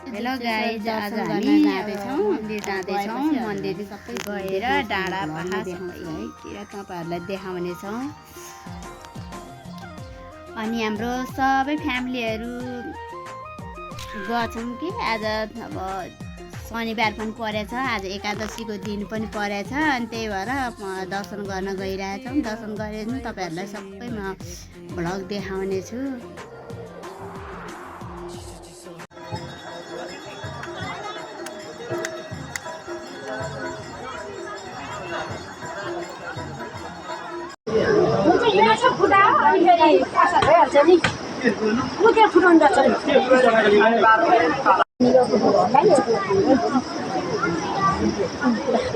Hello guys, आज हामी मन्दिर जाँदैछौँ। मन्दिर सबै गएर डाँडा पहाड सबैतिर तपाईँहरूलाई देखाउनेछौँ। अनि हाम्रो सबै फ्यामिलीहरू गएछौँ कि आज अब शनिबार पनि परेछ, आज एकादशीको दिन पनि परेछ। अनि त्यही भएर दर्शन गर्न गइरहेछौँ। दर्शन गरेर तपाईँहरूलाई सबै म भ्लग देखाउनेछु।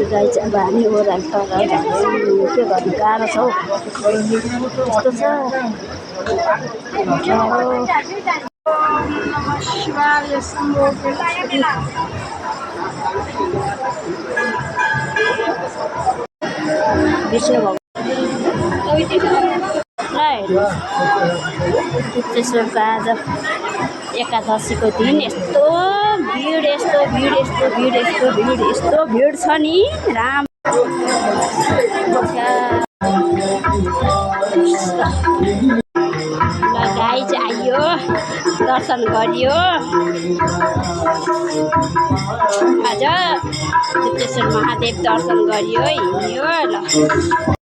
गाई अब हामी ओह्रालो तर के गर्नु गाह्रो छ हौ, यस्तो छ। विष्णु भगवान गुप्तेश्वरको आज एकादशीको दिन यस्तो भिड छ नि। राम गाइज आइयो, दर्शन गरियो। आज गुप्तेश्वर महादेव दर्शन गरियो, हिँड्यो ल।